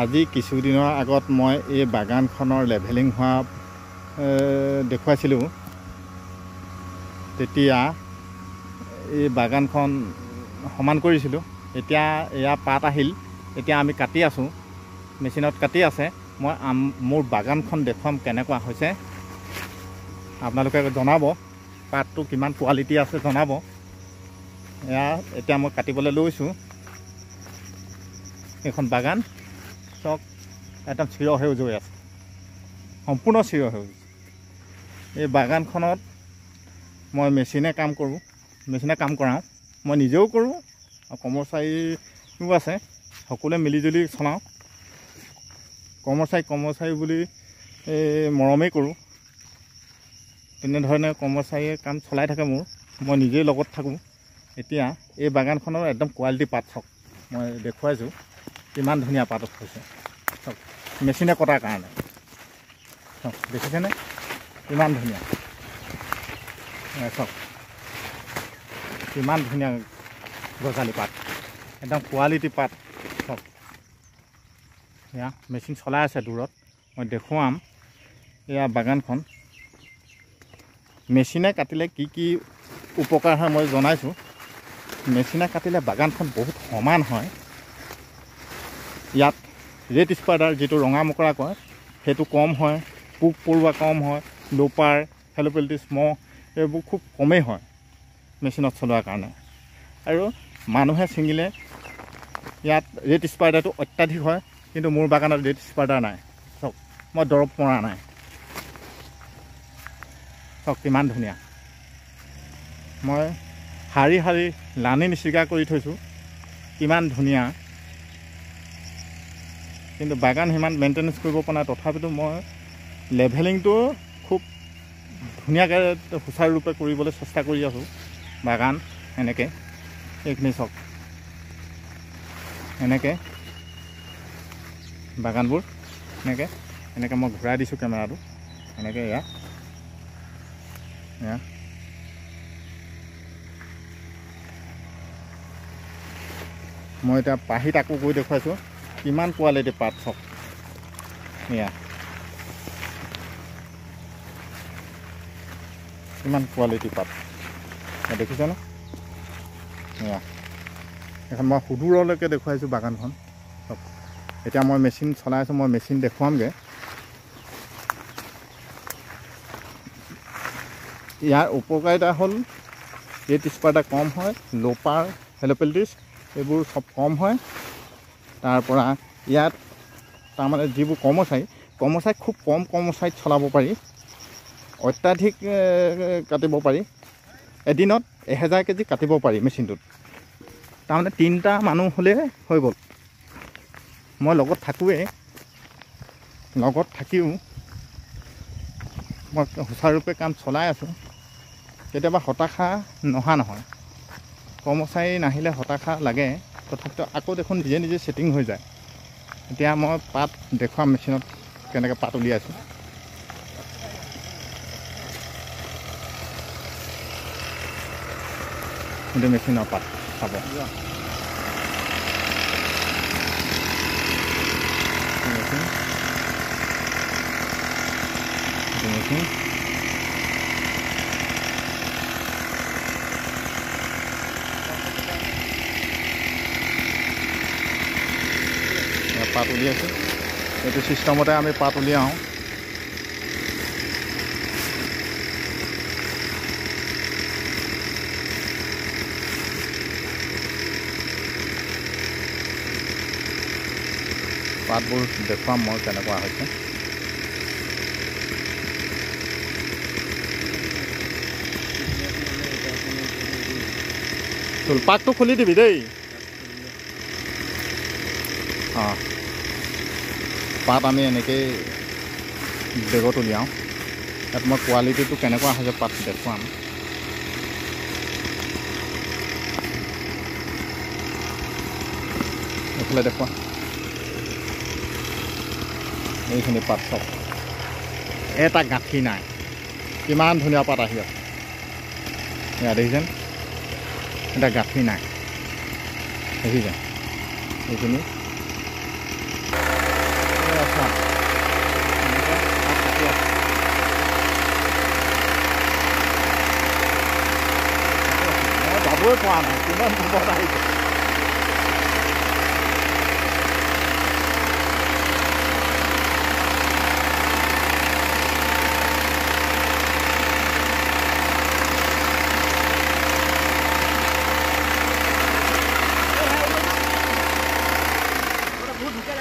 আজি কিছুদিনৰ আগত মই এই বাগানখনৰ লেভেলিং হোৱা দেখুৱাইছিলোঁ। তেতিয়া এই বাগানখন সমান কৰিছিলোঁ। এতিয়া এয়া পাত আহিল, এতিয়া আমি কাটি আছোঁ, মেচিনত কাটি আছে। মই মোৰ বাগানখন দেখুৱাম কেনেকুৱা হৈছে, আপোনালোকে জনাব পাতটো কিমান কোৱালিটি আছে জনাব। এয়া এতিয়া মই কাটিবলৈ লৈছোঁ। এইখন বাগান চক একদম চিৰসেউজ হৈ আছে, সম্পূৰ্ণ চিৰসেউজ। এই বাগানখনত মই মেচিনে কাম কৰোঁ, মেচিনে কাম কৰাওঁ, মই নিজেও কৰোঁ আৰু কৰ্মচাৰীও আছে, সকলোৱে মিলিজুলি চলাওঁ। কৰ্মচাৰী কৰ্মচাৰী বুলি মৰমেই কৰোঁ, তেনেধৰণে কৰ্মচাৰীয়ে কাম চলাই থাকে মোৰ, মই নিজেই লগত থাকোঁ। এতিয়া এই বাগানখনৰ একদম কোৱালিটি পাত চাওক, মই দেখুৱাইছোঁ কিমান ধুনীয়া পাত হৈছে। চাওক, মেচিনে কটাৰ কাৰণে চাওক, দেখিছেনে কিমান ধুনীয়া। চাওক কিমান ধুনীয়া গজালি পাত, একদম কোৱালিটি পাত। চাওক, এয়া মেচিন চলাই আছে দূৰত, মই দেখুৱাম। এয়া বাগানখন মেচিনে কাটিলে কি কি উপকাৰ হয় মই জনাইছোঁ। মেচিনে কাটিলে বাগানখন বহুত সমান হয়। ইয়াত ৰেড স্পাইডাৰ যিটো ৰঙা মকৰা কয় সেইটো কম হয়, পোক পৰুৱা কম হয়, লোপাৰ, হেলোপেলটিছ, মহ এইবোৰ খুব কমেই হয় মেচিনত চলোৱাৰ কাৰণে। আৰু মানুহে ছিঙিলে ইয়াত ৰেড স্পাইডাৰটো অত্যাধিক হয়, কিন্তু মোৰ বাগানত ৰেড স্পাইডাৰ নাই। চাওক, মই দৰৱ মৰা নাই। চাওক কিমান ধুনীয়া, মই শাৰী শাৰী লানি নিচিগা কৰি থৈছোঁ, কিমান ধুনীয়া। কিন্তু বাগান সিমান মেইনটেনেঞ্চ কৰিব পৰা নাই, তথাপিতো মই লেভেলিংটো খুব ধুনীয়াকৈ সুচাৰুৰূপে কৰিবলৈ চেষ্টা কৰি আছোঁ বাগান। এনেকৈ এইখিনি চাওক, এনেকৈ বাগানবোৰ এনেকৈ এনেকৈ মই ঘূৰাই দিছোঁ কেমেৰাটো, এনেকৈ এয়া এয়া মই এতিয়া পাহিত আকৌ গৈ দেখুৱাইছোঁ কিমান কোৱালিটি পাত। চাওক, এয়া কিমান কোৱালিটি পাত দেখিছেনে। এয়া এখন মই সুদূৰলৈকে দেখুৱাইছোঁ বাগানখন। চাওক, এতিয়া মই মেচিন চলাই আছোঁ, মই মেচিন দেখুৱামগৈ। ইয়াৰ উপকাৰিতা হ'ল ৰেড স্পাইডাৰ কম হয়, লোপাৰ, হেলোপেলটিছ এইবোৰ চব কম হয়। তাৰপৰা ইয়াত তাৰমানে যিবোৰ কৰ্মচাৰী, কৰ্মচাৰী খুব কম কৰ্মচাৰীত চলাব পাৰি, অত্যাধিক কাটিব পাৰি। এদিনত 1000 কেজি কাটিব পাৰি মেচিনটোত, তাৰমানে 3টা মানুহ হ'লে হৈ গ'ল। মই লগত থাকোঁৱেই, লগত থাকিও মই সুচাৰুৰূপে কাম চলাই আছোঁ। কেতিয়াবা হতাশা নহা নহয়, কৰ্মচাৰী নাহিলে হতাশা লাগে, তথাপিতো আকৌ দেখোন নিজে নিজে ছেটিং হৈ যায়। এতিয়া মই পাত দেখুৱাম মেচিনত কেনেকৈ পাত উলিয়াইছোঁ। এইটো মেচিনৰ পাত চাব, মেচিন পাত উলিয়াইছোঁ। এইটো চিষ্টেমতে আমি পাত উলিয়াওঁ। পাতবোৰ দেখুৱাম মই কেনেকুৱা হৈছে। পাতটো খুলি দিবি দেই। অঁ, পাত আমি এনেকেই বেগত উলিয়াওঁ। ইয়াত মই কোৱালিটিটো কেনেকুৱা হৈছে পাত দেখুৱাম। এইফালে দেখুৱা, এইখিনি পাত চাওক, এটা গাঁঠি নাই, কিমান ধুনীয়া পাত আহি আছে। এয়া দেখিছেনে, এটা গাঁঠি নাই, দেখিছে এইখিনি। পোৱা নাই কিমান কোবত আহিছে। বহুত ঢুকে।